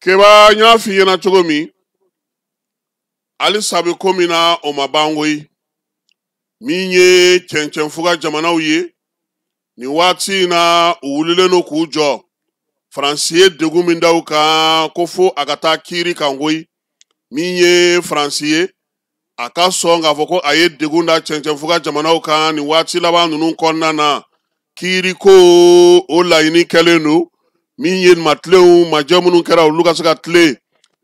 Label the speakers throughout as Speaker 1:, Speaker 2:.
Speaker 1: Keba, n y'a f'i ɲɛna cogo min, halisa bɛ ko min na, o ma ban koyi. Min ye cɛncɛnfuga jamanaw ye nin waati in na, u wulilen don k'u jɔ. Faransi ye degun min da u kan, ko fo a ka taa kiiri kan koyi. Min ye Faransi ye, a ka sɔn k'a fɔ ko a ye degun da cɛncɛnfuga jamanaw kan nin waati laban ninnu kɔnɔna na, kiiri ko o laɲini kɛlen don. Min ye matilenw majɛ minnu kɛra, olu ka se ka tilen.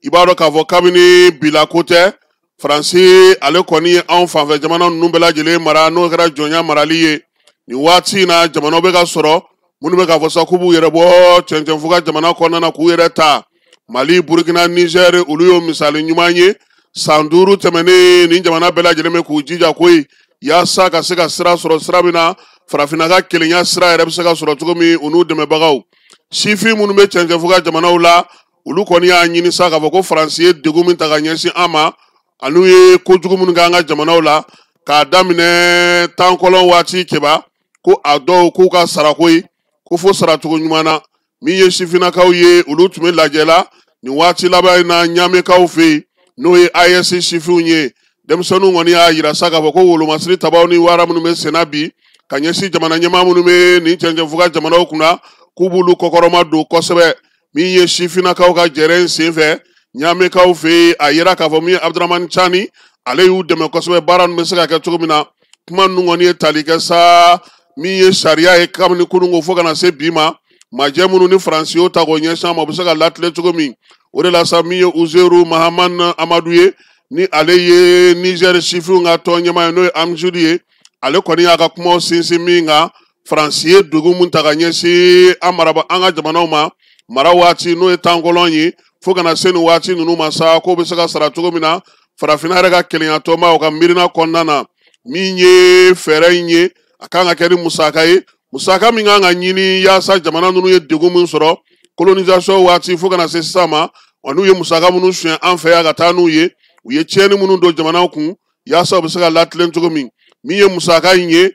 Speaker 1: I b'a dɔn k'a fɔ kabini bila ko tɛ, Faransi ale kɔni ye anw fanfɛ jamana ninnu bɛɛ lajɛlen mara, n'o kɛra jɔnya marali ye. Nin waati in na, jamanaw bɛ ka sɔrɔ minnu bɛ k'a fɔ sa k'u b'u yɛrɛ bɔ cɛncɛnfuga jamana kɔnɔna na k'u yɛrɛ ta. Mali, Burukina, Nizɛri, olu y'o misali ɲuman ye. San 5 tɛmɛnen, nin jamana bɛɛ lajɛlen bɛ k'u jija koyi, yaasa ka se ka sira sɔrɔ, sira min na farafinna ka kelenya sira yɛrɛ bɛ se ka sɔrɔ cogo min. U n'u dɛmɛbagaw sifin minnu bɛ cɛncɛnfuga jamanaw la, olu kɔni y'a ɲini sa k'a fɔ ko Faransi ye degun min ta ka ɲɛsin an ma, an'u ye kojugu minnu kɛ an ka jamanaw la k'a daminɛ tankɔlɔn waati, Keba, ko a dɔw k'u ka sara koyi, ko fo saracogo ɲuman na. Min ye sifinnakaw ye, olu tun bɛ lajɛ la nin waati laban in na Ɲamekaw fɛ yen, n'o ye AES sifinw ye. Denmisɛnninw kɔni y'a yira sa k'a fɔ ko wolomasiri tabaw ni wara minnu bɛ senna bi ka ɲɛsin jamana ɲɛmaa minnu bɛ nin cɛncɛnfuga jamanaw kunna, k'u b'olu kɔkɔrɔma don kosɛbɛ. Min ye sifinnakaw ka jɛrɛ in senfɛ Ɲamekaw fɛ yen, a yira k'a fɔ min ye Abudramani Cani, ale y'u dɛmɛ kosɛbɛ baara ninnu bɛ se ka kɛ cogo min na. Kuma ninnu kɔni ye tali kɛ sa min ye sariya ye kabini kununko fo ka na se bi ma, majɛ minnu ni Faransi y'o ta k'o ɲɛsin an ma, o bɛ se ka latilen cogo min. O de la sa, min ye Uzeru Mahaman Amadu ye, ni ale ye Nizɛri sifinw ka tɔn ɲɛmaa ye, n'o ye Amjud ye, ale kɔni y'a ka kumaw sinsin min kan, Faransi ye degun min ta ka ɲɛsin an maraba an ka jamanaw ma mara waati, n'o ye tankɔlɔn ye, fo ka na se nin waati ninnu ma sa, k'o bɛ se ka sara cogo min na farafinna yɛrɛ ka kelenya tɔnba o ka miirina kɔnɔna na. Min ye fɛɛrɛ in ye, a kan ka kɛ ni musaka ye, musaka min kan ka ɲini yaasa jamana ninnu ye degun min sɔrɔ colonisation waati fo ka na se sisan ma, wa n'u ye musaka minnu suɲɛ an fɛ yan ka taa n'u ye, u ye tiɲɛni minnu don jamanaw kun, yaasa u bɛ se ka latilen cogo min. Min ye musaka in ye,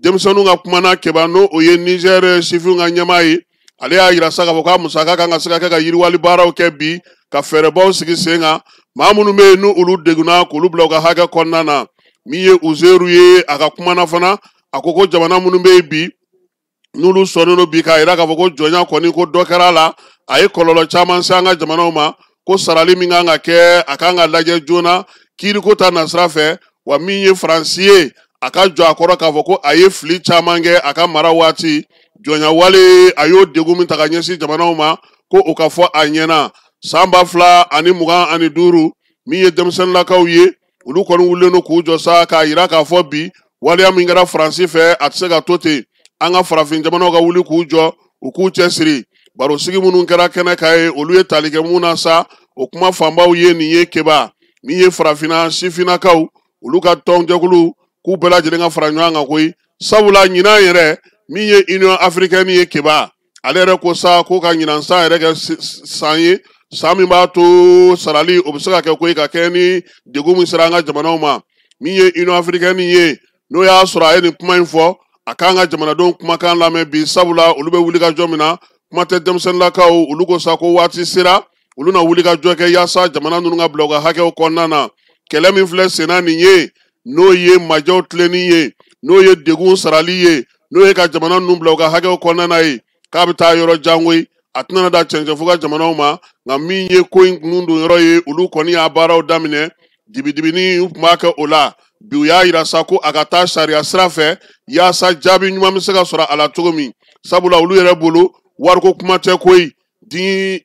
Speaker 1: denmisɛnninw ka kumana Keba, n'o o ye Nizɛri sifinw ka ɲɛmaa ye, ale y'a yira sa k'a fɔ k'a musaka kan ka se ka kɛ ka yiriwali baaraw kɛ bi, ka fɛɛrɛbaw sigi sen kan, maa minnu bɛ yen n'olu degunna, k'olu bila u ka hakɛ kɔnɔna na. Min ye Uzeru ye, a ka kumana fana, a ko ko jamana minnu bɛ yen bi, n'olu sɔnnen don bi k'a yira k'a fɔ ko jɔnya kɔni ko dɔ kɛra a la, a ye kɔlɔlɔ caman se an ka jamanaw ma, ko sarali min kan ka kɛ, a kan ka lajɛ joona kiiriko ta nasira fɛ. Wa min ye Faransi ye, a ka jɔ a kɔrɔ k'a fɔ ko a ye fili caman kɛ a ka mara waati, jɔnya wale a y'o degun min ta ka ɲɛsin jamanaw ma, ko o ka fɔ a ɲɛna. San 2025, min ye denmisɛnninlakaw ye, olu kɔni wulilen don k'u jɔ sa k'a yira k'a fɔ bi waleya min kɛra Faransi fɛ, a tɛ se ka to ten. An ka farafin jamanaw ka wuli k'u jɔ, u k'u cɛsiri. Barosigi minnu kɛra kɛnɛ kan ye, olu ye tali kɛ mun na sa, o kuma fanbaw ye nin ye, Keba. Min ye farafinna sifinnakaw, olu ka tɔnjɛkulu, k'u bɛɛ lajɛlen ka fara ɲɔgɔn kan koyi, sabula ɲinan yɛrɛ, min ye Union africaine ye, Keba, ale yɛrɛ ko sa ko ka ɲinan san yɛrɛ kɛ san ye, san min b'a to sarali o bɛ se ka kɛ koyi, ka kɛ ni degun min sera an ka jamanaw ma. Min ye Union africaine ye, n'o y'a sɔrɔ a ye nin kuma in fɔ, a k'an ka jamanadenw kumakan lamɛn bi, sabula olu bɛ wuli ka jɔ min na, kuma tɛ denmisɛnninlakaw, olu ko sa ko waati sera olu na wuli ka jɔ kɛ yaasa jamana ninnu ka bila u ka hakɛw kɔnɔna na. Kɛlɛ min filɛ senna nin ye, n'o ye majɛw tilenni ye, n'o ye degun sarali ye, n'o ye ka jamana ninnu bila u ka hakɛw kɔnɔna na ye, k'a bɛ taa yɔrɔ jan koyi, a tɛna da cɛncɛnfuga jamanaw ma. Nka min ye ko in kun don yɔrɔ ye, olu kɔni y'a baaraw daminɛ dibidibini, u tun b'a kɛ o la bi, u y'a yira sa ko a ka taa sariya sira fɛ yaasa jaabi ɲuman bɛ se ka sɔrɔ a la cogo min, sabula olu yɛrɛ bolo wariko kuma tɛ koyi, di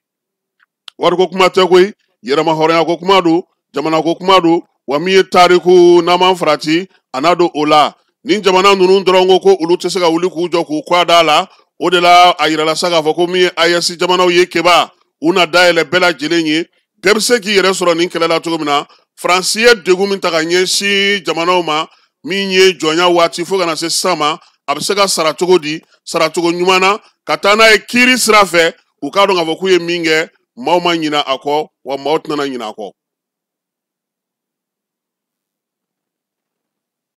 Speaker 1: wariko kuma tɛ koyi, yɛrɛmahɔrɔnya ko kuma don, jamana ko kuma don. Wa min ye tariku n'an farati a n'a don o la, nin jamana ninnu dɔrɔn ko ko olu tɛ se ka wuli k'u jɔ k'u kɔ da la. O de la a yirala sa k'a fɔ ko min ye AES jamanaw ye, Keba, u na dayɛlɛ bɛɛ lajɛlen ye, bɛɛ bɛ se k'i yɛrɛ sɔrɔ nin kɛlɛ la cogo min na. Faransi ye degun min ta ka ɲɛsin jamanaw ma, min ye jɔnya waati fo ka na se sisan ma, a bɛ se ka sara cogo di, saracogo ɲuman na, ka taa n'a ye kiiri sira fɛ, u k'a dɔn k'a fɔ k'u ye min kɛ, maaw ma ɲinɛ a kɔ, wa maaw tɛna ɲinɛ a kɔ.